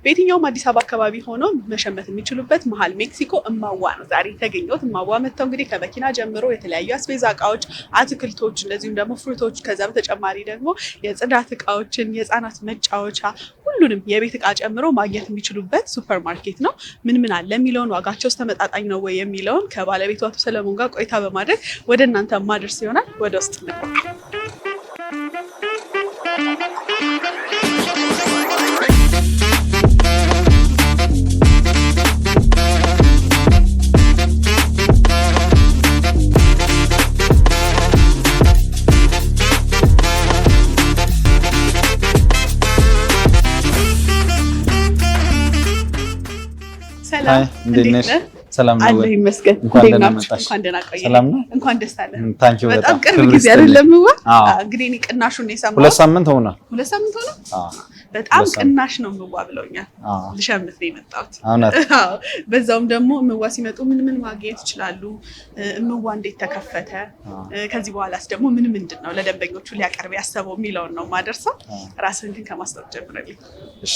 በየትኛውም አዲስ አበባ አካባቢ ሆኖ መሸመት የሚችሉበት መሀል ሜክሲኮ እማዋ ነው ዛሬ የተገኘሁት። እማዋ መጥተው እንግዲህ ከመኪና ጀምሮ የተለያዩ አስቤዛ እቃዎች፣ አትክልቶች፣ እንደዚሁም ደግሞ fruit ኦች፣ ከዛ በተጨማሪ ደግሞ የጽዳት እቃዎችን፣ የህፃናት መጫወቻ፣ ሁሉንም የቤት እቃ ጨምሮ ማግኘት የሚችሉበት ሱፐር ማርኬት ነው። ምን ምን አለ የሚለውን፣ ዋጋቸው ተመጣጣኝ ነው ወይ የሚለውን ከባለቤቱ አቶ ሰለሞን ጋር ቆይታ በማድረግ ወደ እናንተ ማድረስ ይሆናል። ወደ ውስጥ እንግባ። ሰላም፣ እንዴት ነሽ? ሰላም ነው አለ ወይ? ይመስገን። እንኳን እንዴት ደህና ናችሁ? መጣሽ። እንኳን ደህና ቆየን። ሰላም ነው። እንኳን ደስ አለ። Thank you። በጣም በጣም ቅርብ ክብር ጊዜ ይስጥልኝ። አይደለም ዋ አዎ። እንግዲህ እኔ ቅናሹን ነው የሰማሁት። 2 ሳምንት ሆኗል። 2 ሳምንት ሆነ። አዎ። በጣም 2 ሳምንት። ቅናሽ ነው ምዋ ብለውኛል። አዎ። ልሸምት ነው የመጣሁት። እውነት? አዎ። በዛውም ደግሞ እምዋ ሲመጡ ምን ምን ማግኘት ይችላሉ፣ እምዋ እንዴት ተከፈተ፣ ከዚህ በኋላስ ደግሞ ምን ምንድን ነው ለደንበኞቹ ሊያቀርብ ያሰበው የሚለውን ነው ማደርሰው። ራስህን ግን ከማስታወቅ ጀምረልኝ። እሺ፣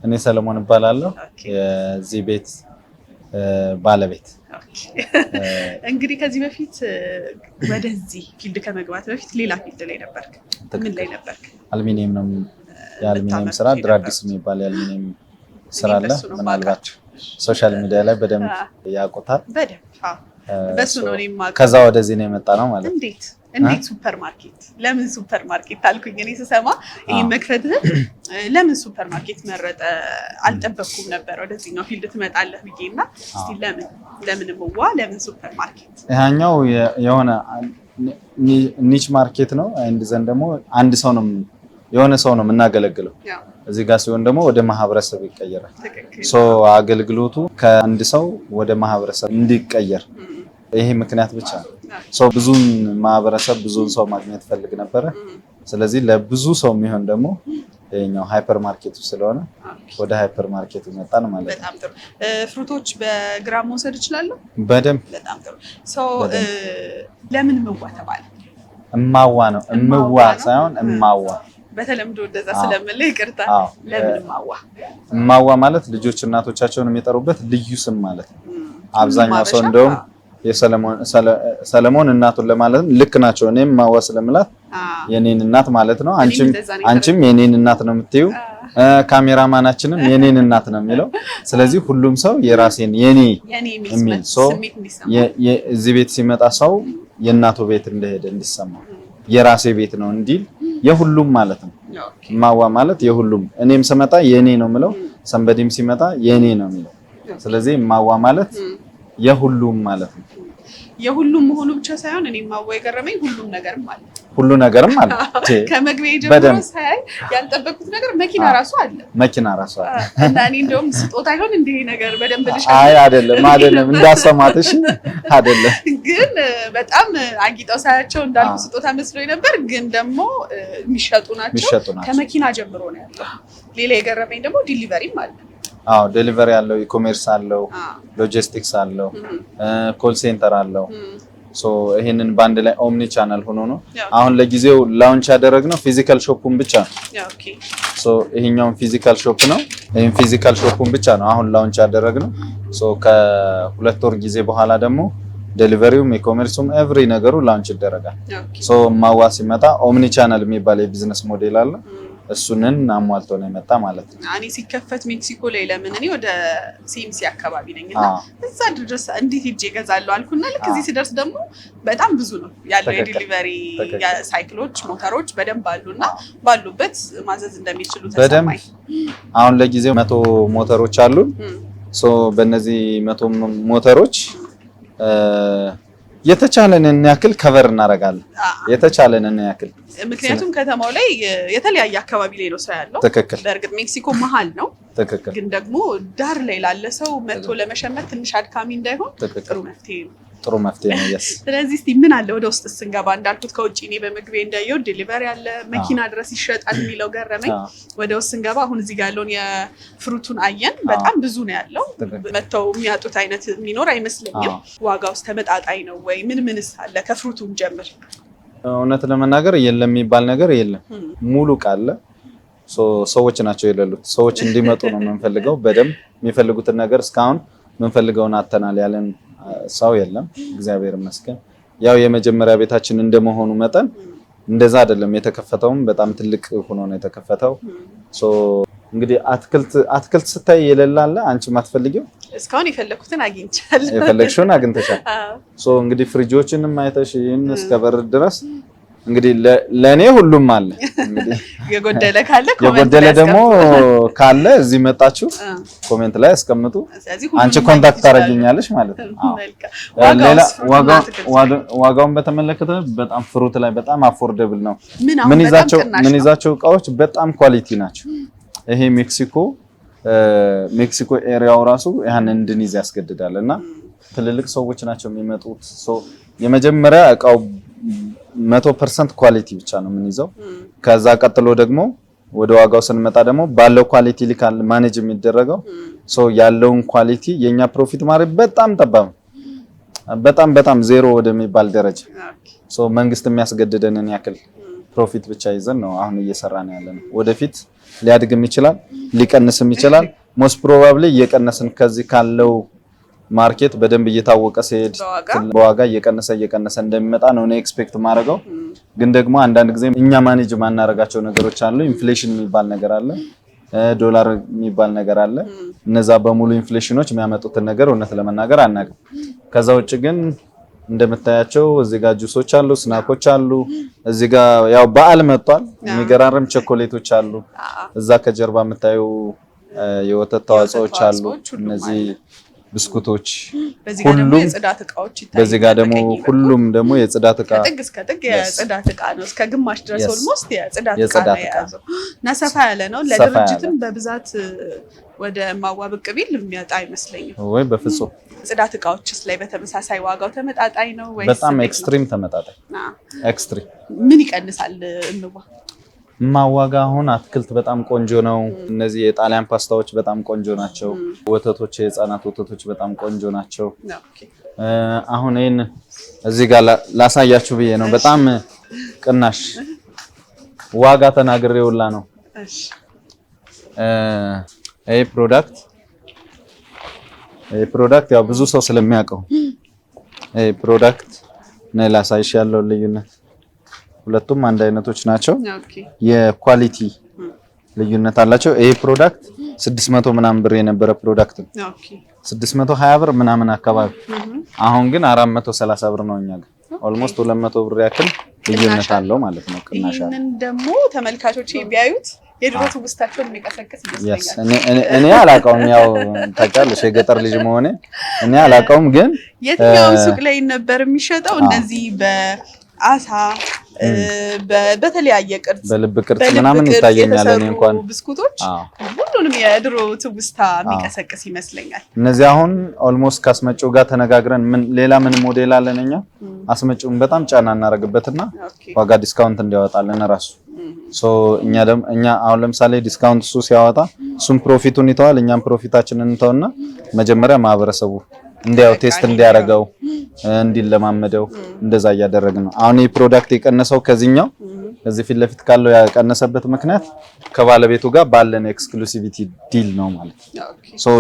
እኔ ሰለሞን እባላለሁ። የዚህ ቤት ባለቤት። Okay። እንግዲህ ከዚህ በፊት ወደዚህ field ከመግባት በፊት ሌላ field ላይ ነበርክ። ምን ላይ ነበርክ? አልሚኒየም ነው፣ የአልሚኒየም ስራ። የምታመርቱ ድራዲስ የነበሩት? የሚባል የአልሚኒየም ስራ እኔም አለ። በሱ ነው ምናልባት የማውቃቸው። social media ላይ በደንብ ያውቁታል። በደንብ አዎ። በሱ ነው እኔ የማውቀው። ከዛ ወደዚህ ነው የመጣ ነው ማለት ነው። እንዴት ሱፐር ማርኬት፣ ለምን ሱፐር ማርኬት አልኩኝ። እኔ ስሰማ ይሄን መክፈትህን ለምን ሱፐር ማርኬት መረጠ አልጠበቅኩም ነበር ወደዚህኛው field ትመጣለህ ብዬ። እና እስቲ ለምን እምዋ፣ ለምን ሱፐር ማርኬት? ይሄኛው የሆነ niche market ነው። and then ደግሞ አንድ ሰው ነው፣ የሆነ ሰው ነው የምናገለግለው። እዚህ ጋር ሲሆን ደግሞ ወደ ማህበረሰብ ይቀየራል። So አገልግሎቱ ከአንድ ሰው ወደ ማህበረሰብ እንዲቀየር ይሄ ምክንያት ብቻ ነው። So ብዙን ማህበረሰብ፣ ብዙን ሰው ማግኘት ፈልግ ነበረ። ስለዚህ ለብዙ ሰው የሚሆን ደግሞ ይሄኛው hyper market ኡ ስለሆነ ወደ hyper market ኡ መጣን ማለት ነው። በጣም ጥሩ። Fruit ኦች በግራም መውሰድ እችላለሁ? በደንብ። በጣም ጥሩ። So ለምን ምዋ ተባለ? እማዋ ነው፣ እምዋ እማዋ ነው? ሳይሆን እማዋ። በተለምዶ እንደዛ ስለምልህ ይቅርታ። ለምን እማዋ? እማዋ ማለት ልጆች እናቶቻቸውን የሚጠሩበት ልዩ ስም ማለት ነው። አብዛኛው ሰው ሀበሻ? እንደውም የሰለሞን ሰለሞን እናቱን ለማለት ልክ ናቸው። እኔም እማዋ ስለምላት የኔን እናት ማለት ነው። አንቺም እንደዛ ነው። አንቺም የኔን እናት ነው የምትይው። ካሜራማናችንም የኔን እናት ነው የሚለው። ስለዚህ ሁሉም ሰው የራሴን የኔ የኔ የሚል የሚል so ስሜት እንዲሰማ እዚህ ቤት ሲመጣ ሰው የእናቱ ቤት እንደሄደ እንዲሰማው፣ የራሴ ቤት ነው እንዲል፣ የሁሉም ማለት ነው። እማዋ ማለት የሁሉም፣ እኔም ስመጣ የኔ ነው የምለው፣ somebody ም ሲመጣ የኔ ነው የሚለው። ስለዚህ እማዋ ማለት የሁሉም ማለት ነው። የሁሉም መሆኑ ብቻ ሳይሆን እኔ እማዋ የገረመኝ ሁሉም ነገርም አለ። ሁሉ ነገርም አለ። ከመግቢያ ጀምሮ በደንብ። ሳይ ያልጠበቅኩት ነገር መኪና ራሱ አለ። መኪና ራሱ አለ። እና እኔ እንደውም ስጦታ ይሆን እንዲህ ነገር በደንብ ልሽ አይ አይደለም፣ አይደለም፣ እንዳሰማት እሺ፣ አይደለም። ግን በጣም አጊጠው ሳያቸው እንዳልኩ ስጦታ መስሎኝ ነበር። ግን ደግሞ የሚሸጡ ናቸው። የሚሸጡ ናቸው። ከመኪና ጀምሮ ነው ያለው። ሌላ የገረመኝ ደግሞ delivery ም አለ። አዎ፣ delivery አለው፣ e-commerce አለው፣ ሎጂስቲክስ አለው፣ call center አለው። So ይሄንን በአንድ ላይ omni channel ሆኖ ነው። አሁን ለጊዜው launch ያደረግነው physical shop ኡን ብቻ ነው። So ይሄኛውን physical shop ነው። ይሄን physical shop ኡን ብቻ ነው አሁን launch ያደረግነው። So ከ2 ወር ጊዜ በኋላ ደግሞ delivery ውም e-commerce ኡም every ነገሩ launch ይደረጋል። So እማዋ ሲመጣ omni channel የሚባል የ business model አለ። እሱንን አሟልቶ ነው የመጣ ማለት ነው። እኔ ሲከፈት ሜክሲኮ ላይ ለምን፣ እኔ ወደ ሲኤምሲ አካባቢ ነኝ እና እዛ ድረስ እንዴት ሄጄ እገዛለሁ አልኩና ልክ እዚህ ስደርስ ደግሞ በጣም ብዙ ነው ያለው። የ delivery ሳይክሎች፣ ሞተሮች በደንብ አሉ እና ባሉበት ማዘዝ እንደሚችሉ በደንብ። ተሰማኝ። አሁን ለጊዜው 100 ሞተሮች አሉን። So በእነዚህ 100 ሞተሮች የተቻለንን ያክል cover እናደርጋለን። የተቻለንን ያክል። ምክንያቱም ከተማው ላይ የተለያየ አካባቢ ላይ ነው ሰው ያለው። በእርግጥ ሜክሲኮ መሀል ነው፣ ግን ደግሞ ዳር ላይ ላለ ሰው መጥቶ ለመሸመት ትንሽ አድካሚ እንዳይሆን ጥሩ መፍትሄ ነው። ጥሩ መፍትሄ ነው። Yes. ስለዚህ እስቲ ምን አለ ወደ ውስጥ ስንገባ? እንዳልኩት ከውጭ እኔ በመግቢያ እንዳየው delivery አለ፣ መኪና ድረስ ይሸጣል የሚለው ገረመኝ። ወደ ውስጥ ስንገባ አሁን እዚህ ጋር ያለውን የ fruit ኡን አየን። በጣም ብዙ ነው ያለው። መጥተው የሚያጡት አይነት የሚኖር አይመስለኝም። ዋጋ ውስጥ ተመጣጣኝ ነው ወይ? ምን ምንስ አለ? ከ fruit ኡን ጀምር። እውነት ለመናገር የለም የሚባል ነገር የለም። ሙሉ እቃ አለ። ሰዎች ናቸው የሌሉት። ሰዎች እንዲመጡ ነው የምንፈልገው። በደንብ የሚፈልጉትን ነገር እስካሁን የምንፈልገውን አተናል ያለን ሰው የለም። እግዚአብሔር ይመስገን። ያው የመጀመሪያ ቤታችን እንደመሆኑ መጠን እንደዛ አይደለም የተከፈተውም በጣም ትልቅ ሆኖ ነው የተከፈተው። So እንግዲህ አትክልት ስታይ የሌለ አለ አንቺ የማትፈልጊው? እስካሁን የፈለኩትን አግኝቻለሁ። የፈለግሽውን አግኝተሻል። So እንግዲህ ፍሪጆችንም አይተሽ ይህን እስከ በር ድረስ እንግዲህ ለእኔ ሁሉም አለ። እንግዲህ የጎደለ ካለ የጎደለ ደግሞ ካለ እዚህ መጣችሁ comment ላይ አስቀምጡ። አንቺ contact ታደርጊኛለሽ ማለት ነው። ሌላ ዋጋውን በተመለከተ በጣም fruit ላይ በጣም affordable ነው። ምን ይዛቸው እቃዎች በጣም quality ናቸው። ይሄ ሜክሲኮ area ው ራሱ ያን እንድንይዝ ያስገድዳል እና ትልልቅ ሰዎች ናቸው የሚመጡት። የመጀመሪያ እቃው 100% quality ብቻ ነው የምንይዘው። ከዛ ቀጥሎ ደግሞ ወደ ዋጋው ስንመጣ ደግሞ ባለው quality ልክ manage የሚደረገው so ያለውን quality የኛ profit margin በጣም ጠባብ በጣም በጣም ዜሮ ወደሚባል ደረጃ so መንግስት የሚያስገድደንን ያክል profit ብቻ ይዘን ነው አሁን እየሰራን ያለነው። ወደፊት ሊያድግም ይችላል ሊቀንስም ይችላል። Most probably እየቀነስን ከዚህ ካለው market በደንብ እየታወቀ ሲሄድ በዋጋ እየቀነሰ እየቀነሰ እንደሚመጣ ነው እኔ expect ማድረገው። ግን ደግሞ አንዳንድ ጊዜ እኛ manage ማናረጋቸው ነገሮች አሉ። Inflation የሚባል ነገር አለ፣ ዶላር የሚባል ነገር አለ። እነዛ በሙሉ inflation ኖች የሚያመጡትን ነገር እውነት ለመናገር አናውቅም። ከዛ ውጭ ግን እንደምታያቸው እዚህ ጋር ጁሶች አሉ፣ snack ኦች አሉ። እዚህ ጋር ያው በዓል መጥቷል፣ የሚገራርም ቸኮሌቶች አሉ። እዛ ከጀርባ የምታዩ የወተት ተዋጽኦች አሉ። እነዚህ ብስኩቶች ሁሉም በዚህ ጋር ደግሞ ሁሉም ደግሞ የጽዳት እቃ ከጥግ እስከ ጥግ የጽዳት እቃ ነው። እስከ ግማሽ ድረስ almost የጽዳት እቃ ነው የያዘው እና ሰፋ ያለ ነው። ለድርጅትም በብዛት ወደ እማዋ ብቅ ቢል የሚያጣ አይመስለኝም። ወይ በፍጹም። ጽዳት እቃዎችስ ላይ በተመሳሳይ ዋጋው ተመጣጣኝ ነው ወይስ? በጣም extreme ተመጣጣኝ። Extreme ምን ይቀንሳል? እምዋ እማዋ ጋ አሁን አትክልት በጣም ቆንጆ ነው። እነዚህ የጣሊያን ፓስታዎች በጣም ቆንጆ ናቸው። ወተቶች፣ የህፃናት ወተቶች በጣም ቆንጆ ናቸው። አሁን ይሄን እዚህ ጋር ላሳያችሁ ብዬ ነው። በጣም ቅናሽ ዋጋ ተናግሬውላ ነው። ይሄ product ያው ብዙ ሰው ስለሚያውቀው ይሄ product ነው ላሳይሽ ያለው ልዩነት። ሁለቱም አንድ አይነቶች ናቸው። የ quality ልዩነት አላቸው። ይሄ product 600 ምናምን ብር የነበረ product ነው። 620 ብር ምናምን አካባቢ። አሁን ግን 430 ብር ነው እኛ ጋር። Almost 200 ብር ያክል ልዩነት አለው ማለት ነው። ቅናሽ አለው። ይሄንን ደግሞ ተመልካቾች ቢያዩት የድሮ ትውስታቸውን የሚቀሰቅስ ይመስለኛል። እኔ አላውቀውም፣ ያው ታውቂያለሽ የገጠር ልጅ መሆኔ እኔ አላውቀውም። ግን የትኛው ሱቅ ላይ ነበር የሚሸጠው እንደዚህ በአሳ በተለያየ ቅርጽ በልብ ቅርጽ ምናምን ይታየኛል። እኔ እንኳን ብስኩቶች ሁሉንም የድሮ ትውስታ የሚቀሰቅስ ይመስለኛል። እነዚህ አሁን almost ካስመጪው ጋር ተነጋግረን ምን ሌላ ምን ሞዴል አለን እኛ አስመጪውን በጣም ጫና እናደርግበትና ዋጋ discount እንዲያወጣልን ራሱ so እኛ ደግሞ እኛ አሁን ለምሳሌ discount እሱ ሲያወጣ እሱም profit ኡን ይተዋል፣ እኛም profit ኣችንን እንተውና መጀመሪያ ማህበረሰቡ እንዲያው taste እንዲያረገው እንዲለማመደው እንደዛ እያደረግን ነው። አሁን ይህ product የቀነሰው ከዚህኛው ከዚህ ፊት ለፊት ካለው ያቀነሰበት ምክንያት ከባለቤቱ ጋር ባለን exclusivity deal ነው ማለት ነው። So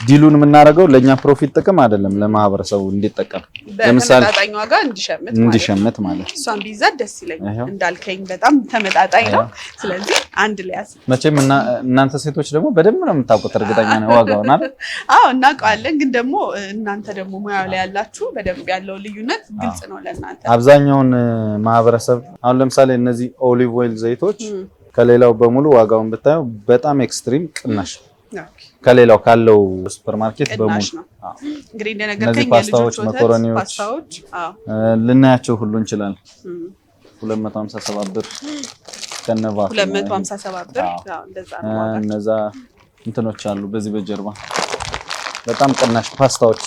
deal ኡን የምናደርገው ለኛ profit ጥቅም አይደለም፣ ለማህበረሰቡ እንዲጠቀም ለምሳሌ ተመጣጣኝ ዋጋ እንዲሸምት ማለት ነው። እሷን ቢይዛት ደስ ይለኛል። እንዳልከኝ በጣም ተመጣጣኝ ነው። ስለዚህ አንድ ሊያዝ መቼም እናንተ ሴቶች ደግሞ በደንብ ነው የምታውቁት፣ እርግጠኛ ነኝ ዋጋውን አይደል? አዎ እናውቀዋለን። ግን ደግሞ እናንተ ደግሞ ሙያው ላይ ያላችሁ በደንብ ያለው ልዩነት ግልጽ ነው ለእናንተ። አብዛኛውን ማህበረሰብ አሁን ለምሳሌ እነዚህ olive oil ዘይቶች ከሌላው በሙሉ ዋጋውን ብታየው በጣም extreme ቅናሽ ከሌላው ካለው ሱፐርማርኬት በሙሉ እንግዲህ እንደነገርከኝ ፓስታዎች፣ መኮረኒዎች ልናያቸው ሁሉ እንችላለን። 257 ብር ከነቫቱ 257 ብር። እንደዛ ነው። እነዛ እንትኖች አሉ በዚህ በጀርባ በጣም ቅናሽ ፓስታዎች።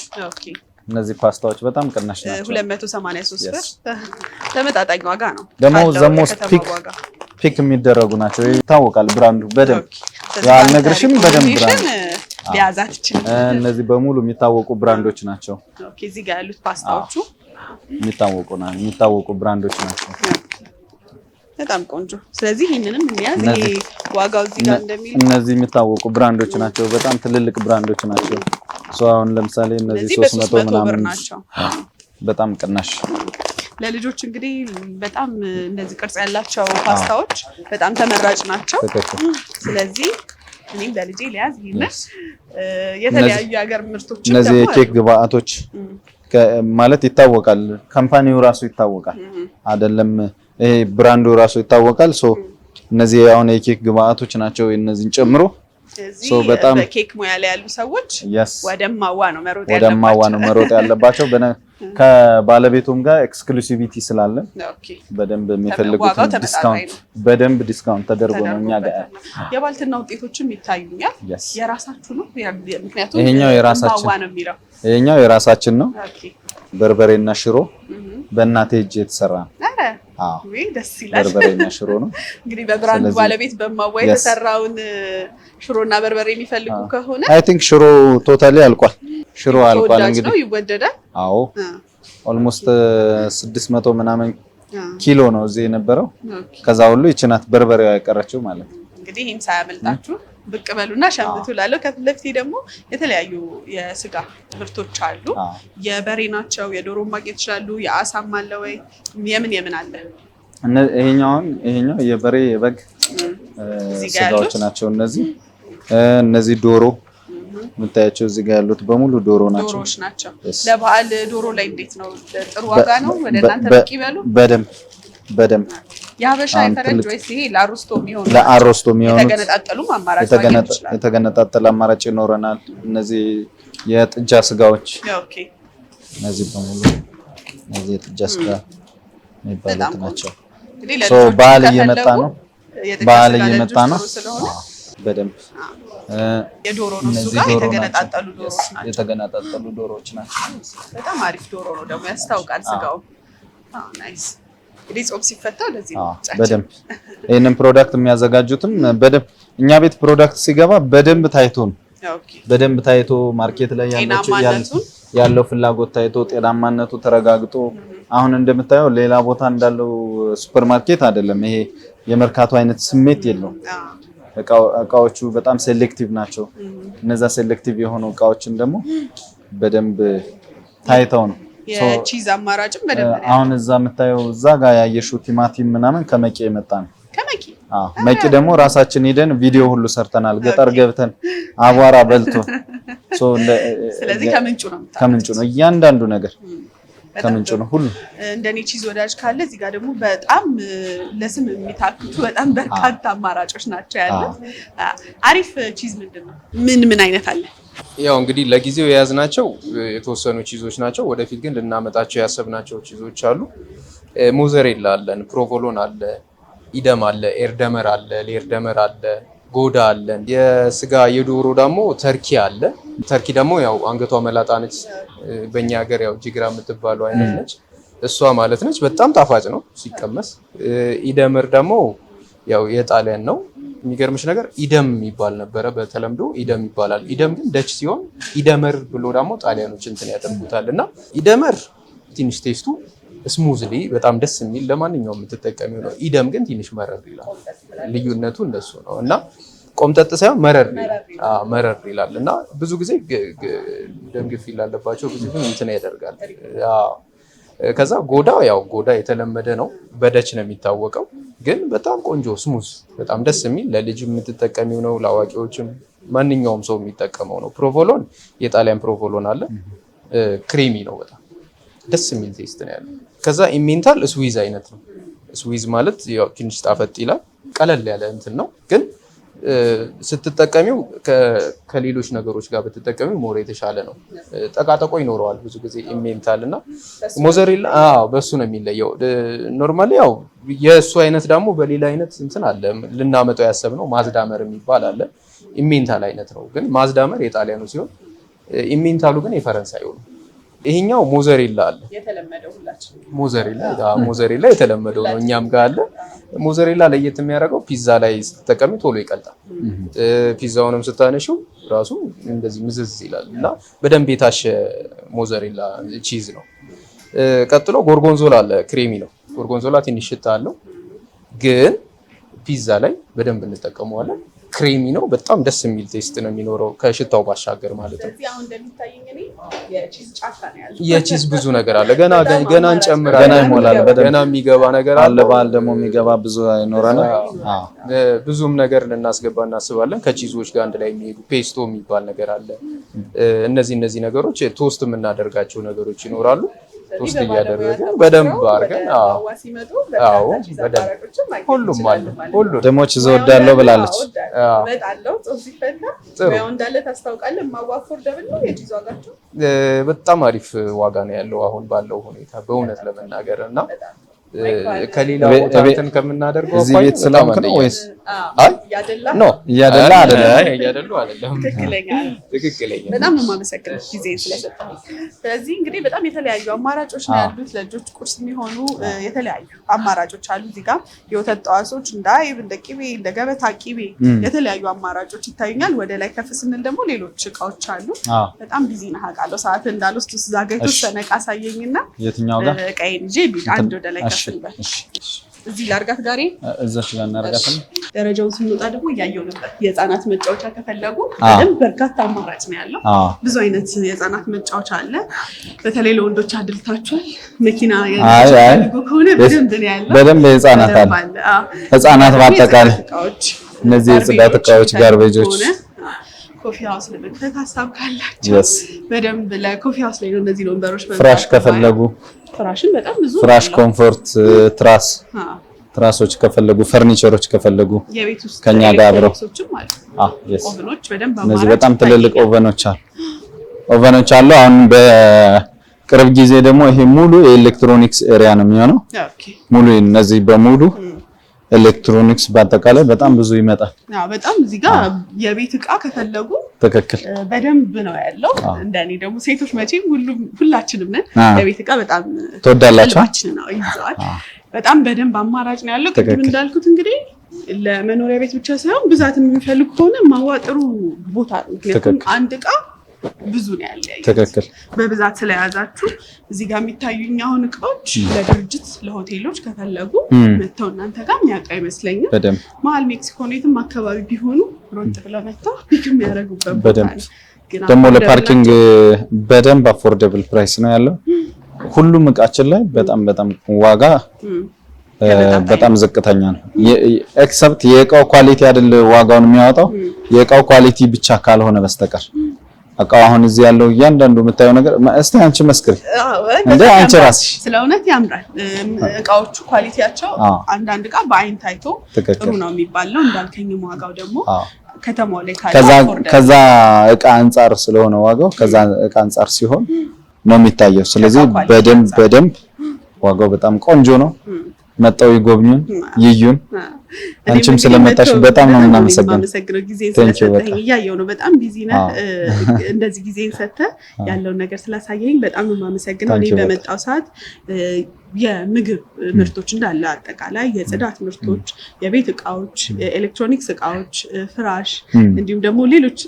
እነዚህ ፓስታዎች በጣም ቅናሽ ናቸው። 283 ብር ተመጣጣኝ ዋጋ ነው። ደግሞ the most pick የሚደረጉ ናቸው። ይታወቃል brand ኡ በደንብ ያልነግርሽም፣ በደንብ brand ሊያዛት ይችላል። እነዚህ በሙሉ የሚታወቁ brand ኦች ናቸው። Okay፣ እዚህ ጋር ያሉት ፓስታዎቹ የሚታወቁ brand ኦች ናቸው። በጣም ቆንጆ። ስለዚህ ይህንንም እንያዝ። ይሄ ዋጋው እዚህ ጋር እንደሚል እነዚህ የሚታወቁ brand ኦች ናቸው። በጣም ትልልቅ brand ኦች ናቸው። So አሁን ለምሳሌ እነዚህ 300 ምናምን ናቸው። በጣም ቅናሽ ለልጆች እንግዲህ በጣም እንደዚህ ቅርጽ ያላቸው ፓስታዎች በጣም ተመራጭ ናቸው። ስለዚህ እኔም ለልጄ ሊያዝ ይሄንን የተለያዩ የሀገር ምርቶች እነዚህ የኬክ ግብአቶች ማለት ይታወቃል። Company ው ራሱ ይታወቃል አይደለም? ይሄ brand ኡ ራሱ ይታወቃል። So እነዚህ አሁን የኬክ ግብአቶች ናቸው። እነዚህን ጨምሮ so በጣም በኬክ ሙያ ላይ ያሉ ሰዎች ወደ እማዋ ነው መሮጥ ያለባቸው፣ ወደ እማዋ ነው መሮጥ ያለባቸው። ከባለቤቱም ጋር exclusivity ስላለ በደንብ የሚፈልጉትን discount በደንብ discount ተደርጎ ነው እኛ ጋር። የባልትና ውጤቶችም ይታዩኛል። የራሳችሁ ነው? ምክንያቱም ይሄኛው የራሳችን ነው የሚለው ይሄኛው የራሳችን ነው። በርበሬና ሽሮ በእናቴ እጅ የተሰራ ነው። አዎ ደስ ይላል። በርበሬና ሽሮ ነው እንግዲህ በ brand ኡ ባለቤት በማዋ የተሰራውን ሽሮና በርበሬ የሚፈልጉ ከሆነ I think ሽሮ totally አልቋል። ሽሮ አልቋል። እንግዲህ ይወደዳል። አዎ almost 600 ምናምን ኪሎ ነው እዚህ የነበረው። ከዛ ሁሉ ይቺ ናት በርበሬዋ የቀረችው ማለት ነው። እንግዲህ ይህም ሳያመልጣችሁ ብቅ በሉና ሸምቱ እላለሁ። ከፊት ለፊቴ ደግሞ የተለያዩ የስጋ ምርቶች አሉ። የበሬ ናቸው፣ የዶሮ ማግኘት ይችላሉ። የአሳም አለ ወይ? የምን የምን አለ? ይሄኛው የበሬ የበግ ስጋዎች ናቸው እነዚህ። እነዚህ ዶሮ የምታያቸው እዚህ ጋር ያሉት በሙሉ ዶሮ ናቸው። ዶሮዎች ናቸው። ለበዓል ዶሮ ላይ እንዴት ነው? ጥሩ ዋጋ ነው? ወደ እናንተ ብቅ ይበሉ። በደንብ በደንብ የሀበሻ የፈረንጅ ወይስ ይሄ ለአሮስቶ የሚሆኑ ለአሮስቶ የሚሆኑ የተገነጣጠሉ አማራጭ የተገነጣጠለ አማራጭ ይኖረናል። እነዚህ የጥጃ ስጋዎች እነዚህ በሙሉ እነዚህ የጥጃ ስጋ የሚባሉት ናቸው። So በዓል እየመጣ ነው። በዓል እየመጣ ነው። በደንብ የዶሮ ነው እሱ ጋር የተገነጣጠሉ ዶሮዎች ናቸው። የተገነጣጠሉ ዶሮዎች ናቸው። በጣም አሪፍ ዶሮ ነው ደግሞ ያስታውቃል ስጋው። Nice። እንግዲህ ጾም ሲፈታ ለዚህ ነው በደንብ ይሄንን product የሚያዘጋጁትም በደንብ እኛ ቤት product ሲገባ በደንብ ታይቶ ነው። በደንብ ታይቶ market ላይ ያለው ፍላጎት ታይቶ ጤናማነቱ ተረጋግጦ አሁን እንደምታየው ሌላ ቦታ እንዳለው ሱፐር ማርኬት አይደለም። ይሄ የመርካቶ አይነት ስሜት የለውም። እቃዎቹ በጣም selective ናቸው። እነዛ selective የሆኑ እቃዎችን ደግሞ በደንብ ታይተው ነው። የ cheese አማራጭም በደንብ ነው። አሁን እዛ የምታየው እዛ ጋር ያየሽው ቲማቲም ምናምን ከመቂ የመጣ ነው። ከመቂ? አዎ፣ መቂ ደግሞ ራሳችን ሄደን ቪዲዮ ሁሉ ሰርተናል። ገጠር ገብተን አቧራ በልቶ። ስለዚህ ከምንጩ ነው ከምንጩ ነው እያንዳንዱ ነገር ከምንጩ ነው ሁሉ። እንደኔ cheese ወዳጅ ካለ እዚህ ጋር ደግሞ በጣም ለስም የሚታክቱ በጣም በርካታ አማራጮች ናቸው ያሉት። አሪፍ cheese ምንድን ነው? ምን ምን አይነት አለ? ያው እንግዲህ ለጊዜው የያዝናቸው የተወሰኑ cheese ኦች ናቸው። ወደፊት ግን ልናመጣቸው ያሰብናቸው cheese ኦች አሉ። ሞዘሬላ አለን፣ ፕሮቮሎን አለ፣ ኢደም አለ፣ ኤርደመር አለ፣ ሌርደመር አለ፣ ጎዳ አለን። የስጋ የዶሮ ደግሞ ተርኪ አለ። ተርኪ ደግሞ ያው አንገቷ መላጣ ነች። በእኛ ሀገር ያው ጅግራ የምትባለው አይነት ነች፣ እሷ ማለት ነች። በጣም ጣፋጭ ነው ሲቀመስ። ኢደመር ደግሞ ያው የጣሊያን ነው። የሚገርምሽ ነገር ኢደም ይባል ነበረ በተለምዶ ኢደም ይባላል። ኢደም ግን ደች ሲሆን ኢደመር ብሎ ደግሞ ጣሊያኖች እንትን ያደርጉታል። እና ኢደመር ትንሽ taste ኡ smoothly በጣም ደስ የሚል ለማንኛውም የምትጠቀሚው ነው። ኢደም ግን ትንሽ መረር ይላል። ልዩነቱ እንደሱ ነው። እና ቆምጠጥ ሳይሆን መረር ይላል። መረር ይላል እና ብዙ ጊዜ ደም ግፊት ላለባቸው ብዙ ጊዜ እንትን ያደርጋል። ከዛ ጎዳ ያው ጎዳ የተለመደ ነው፣ በደች ነው የሚታወቀው። ግን በጣም ቆንጆ smooth፣ በጣም ደስ የሚል ለልጅ የምትጠቀሚው ነው፣ ለአዋቂዎችም ማንኛውም ሰው የሚጠቀመው ነው። ፕሮቮሎን የጣሊያን ፕሮቮሎን አለ፣ creamy ነው፣ በጣም ደስ የሚል taste ነው ያለው። ከዛ ኢሜንታል ስዊዝ አይነት ነው። ስዊዝ ማለት ያው ትንሽ ጣፈጥ ይላል፣ ቀለል ያለ እንትን ነው። ግን ስትጠቀሚው ከሌሎች ነገሮች ጋር ብትጠቀሚው more የተሻለ ነው። ጠቃጠቆ ይኖረዋል ብዙ ጊዜ ኢሜንታል እና ሞዘሬላ። አዎ በሱ ነው የሚለየው። Normally ያው የእሱ አይነት ደግሞ በሌላ አይነት እንትን አለ ልናመጣው ያሰብነው ማዝዳመር የሚባል አለ። ኢሜንታል አይነት ነው፣ ግን ማዝዳመር የጣሊያኑ ሲሆን ኢሜንታሉ ግን የፈረንሳዩ ነው። ይሄኛው ሞዘሬላ አለ። ሞዘሬላ የተለመደው ነው፣ እኛም ጋር አለ። ሞዘሬላ ለየት የሚያደርገው ፒዛ ላይ ስትጠቀሚ ቶሎ ይቀልጣል። ፒዛውንም ስታነሺው ራሱ እንደዚህ ምዝዝ ይላል እና በደንብ የታሸ ሞዘሬላ cheese ነው። ቀጥሎ ጎርጎንዞላ አለ፣ creamy ነው። ጎርጎንዞላ ትንሽ ሽታ አለው። ግን ፒዛ ላይ በደንብ እንጠቀመዋለን። Creamy ነው። በጣም ደስ የሚል taste ነው የሚኖረው ከሽታው ባሻገር ማለት ነው። ስለዚህ አሁን እንደሚታየኝ እኔ የ cheese ጫካ ነው ያለው። የ cheese ብዙ ነገር አለ። ገና ገና እንጨምራለን። ገና ይሞላል በደንብ። ገና የሚገባ ነገር አለ። በዓል ደግሞ የሚገባ ብዙ ይኖረናል። አዎ። ብዙም ነገር ልናስገባ እናስባለን። ከ cheese ኦች ጋር አንድ ላይ የሚሄዱ pesto የሚባል ነገር አለ። እነዚህ ነገሮች toast የምናደርጋቸው ነገሮች ይኖራሉ። Toast እያደረግን በደንብ አድርገን አዎ፣ ሲመጡ አዎ፣ በርካታ cheese በደንብ አማራጮችን ማግኘት ሁሉም ይችላሉ አለ። ማለት ነው። ሁሉ ደግሞ cheese እወዳለሁ ብላለች። አዎ። እመጣለሁ። ጾም ሲፈታ ጥሩ። ሙያው እንዳለ ታስታውቃለህ። እማዋ affordable ነው የ cheese ዋጋቸው በጣም አሪፍ ዋጋ ነው ያለው አሁን ባለው ሁኔታ በእውነት ለመናገር እና በጣም ከሌላ ቦታ እንትን ከምናደርገው እዚህ አኳያ ቤት በጣም ስለሆንክ ነው አንደኛ ወይስ አይ እያደላ No እያደላ አይደለም? አይ እያደሉ አይደለም። ትክክለኛ ነው። ትክክለኛ በጣም ነው የማመሰግነው ጊዜ ስለሰጠኸኝ። ስለዚህ እንግዲህ በጣም የተለያዩ አማራጮች ነው ያሉት። ለልጆች ቁርስ የሚሆኑ የተለያዩ አማራጮች አሉ። እዚህ ጋር የወተት ተዋጽኦች እንደ አይብ፣ እንደ ቅቤ፣ እንደ ገበታ ቅቤ የተለያዩ አማራጮች ይታዩኛል። ወደ ላይ ከፍ ስንል ደግሞ ሌሎች እቃዎች አሉ። በጣም busy ነህ አውቃለሁ። ሰዓት እንዳልወስድ እዛ ጋ የተወሰነ እቃ አሳየኝና የትኛው ጋር እቃዬን ይዤ ልሂድ። አንድ ወደ ላይ ከፍ እንበል። እዚህ ላርጋት ጋሬ እዛች ጋር እናደርጋት። ደረጃውን ስንወጣ ደግሞ እያየው ነበር። የህፃናት መጫወቻ ከፈለጉ በደንብ በርካታ አማራጭ ነው ያለው። ብዙ አይነት የህፃናት መጫወቻ አለ። በተለይ ለወንዶች አድልታችኋል። መኪና ፈልጉ ከሆነ በደንብ ነው ያለው። በደንብ የህፃናት አለ። ህፃናት በአጠቃላይ እነዚህ የጽዳት እቃዎች፣ garbage ኦች Coffee house ለመክፈት ሀሳብ ካላቸው በደንብ ለ coffee house ላይ ነው እነዚህ ወንበሮች። ፍራሽ ከፈለጉ ፍራሽን በጣም ብዙ ፍራሽ፣ comfort፣ ትራስ ትራሶች ከፈለጉ ፈርኒቸሮች ከፈለጉ የቤት ውስጥ ከኛ ጋር አብረው oven ኦች በደንብ እነዚህ በጣም ትልልቅ oven ኦች አሉ oven ኦች አሉ። አሁን በቅርብ ጊዜ ደግሞ ይሄ ሙሉ የ electronics area ነው የሚሆነው። ሙሉ እነዚህ በሙሉ ኤሌክትሮኒክስ በአጠቃላይ በጣም ብዙ ይመጣል። አዎ በጣም እዚህ ጋር የቤት እቃ ከፈለጉ ትክክል በደንብ ነው ያለው። እንደኔ ደግሞ ሴቶች መቼም ሁሉም ሁላችንም ነን የቤት እቃ በጣም ትወዳላችሁ ነው ይዘዋል። በጣም በደንብ አማራጭ ነው ያለው። ቅድም እንዳልኩት እንግዲህ ለመኖሪያ ቤት ብቻ ሳይሆን ብዛት የሚፈልጉ ከሆነ ማዋጥሩ ቦታ ነው። ምክንያቱም አንድ እቃ ብዙ ነው ያለ። ትክክል በብዛት ስለያዛችሁ እዚህ ጋር የሚታዩኝ አሁን እቃዎች ለድርጅት ለሆቴሎች ከፈለጉ መጥተው እናንተ ጋር የሚያውቅ አይመስለኝም። መሀል ሜክሲኮ የትም አካባቢ ቢሆኑ ሮጥ ብለው መጥተው pick የሚያደርጉበት ቦታ ነው። ደግሞ ለ parking በደንብ affordable price ነው ያለው። ሁሉም እቃችን ላይ በጣም በጣም ዋጋ በጣም ዝቅተኛ ነው። Except የእቃው quality አይደል ዋጋውን የሚያወጣው የእቃው quality ብቻ ካልሆነ በስተቀር እቃው አሁን እዚህ ያለው እያንዳንዱ የምታየው ነገር እስቲ አንቺ መስክሪ እንደ አንቺ ራስሽ ስለ እውነት ያምራል። እቃዎቹ quality ያቸው አንዳንድ እቃ በአይን ታይቶ ጥሩ ነው የሚባል ነው። እንዳልከኝም ዋጋው ደግሞ ከተማው ላይ ከዛ እቃ አንጻር ስለሆነ ዋጋው ከዛ እቃ አንጻር ሲሆን ነው የሚታየው። ስለዚህ በደንብ በደንብ ዋጋው በጣም ቆንጆ ነው። መጣው ይጎብኙን፣ ይዩን። አንቺም ስለመጣሽ በጣም ነው የምናመሰግነው። ጊዜ ስለሰጠኸኝ እያየሁ ነው። በጣም busy ነህ። እንደዚህ ጊዜን ሰጥተህ ያለውን ነገር ስላሳየኝ በጣም ነው የማመሰግነው። እኔ በመጣው ሰዓት የምግብ ምርቶች እንዳለ አጠቃላይ የጽዳት ምርቶች፣ የቤት እቃዎች፣ የኤሌክትሮኒክስ እቃዎች፣ ፍራሽ እንዲሁም ደግሞ ሌሎች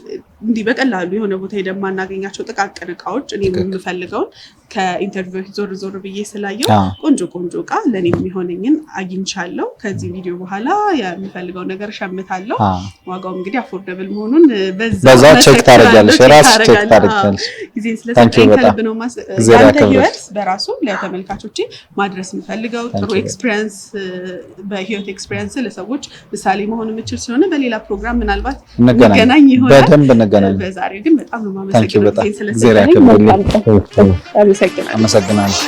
እንዲህ በቀላሉ የሆነ ቦታ ሄደን የማናገኛቸው ጥቃቅን እቃዎች እኔ የምፈልገውን ከ interview በፊት ዞር ዞር ብዬ ስላየው ቆንጆ ቆንጆ እቃ ለእኔ የሚሆነኝን አግኝቻለሁ። ከዚህ ቪዲዮ በኋላ የምፈልገው ነገር እሸምታለሁ። ዋጋውም እንግዲህ affordable መሆኑን በዛው check ታደርጊያለሽ፣ ራስሽ check ታደርጊያለሽ። ጊዜን ስለሰጠኝ ከልብ ነው። ያንተ ህይወት በራሱ ለተመልካቾቼ ማድረስ የምፈልገው ጥሩ experience በህይወት experience ለሰዎች ምሳሌ መሆን የምችል ስለሆነ በሌላ ፕሮግራም ምናልባት እንገናኝ ይሆናል። በደንብ እንገናኝ። በዛሬው ግን በጣም ነው የማመሰግነው ጊዜን ስለሰጠኝ። አመሰግናለሁ።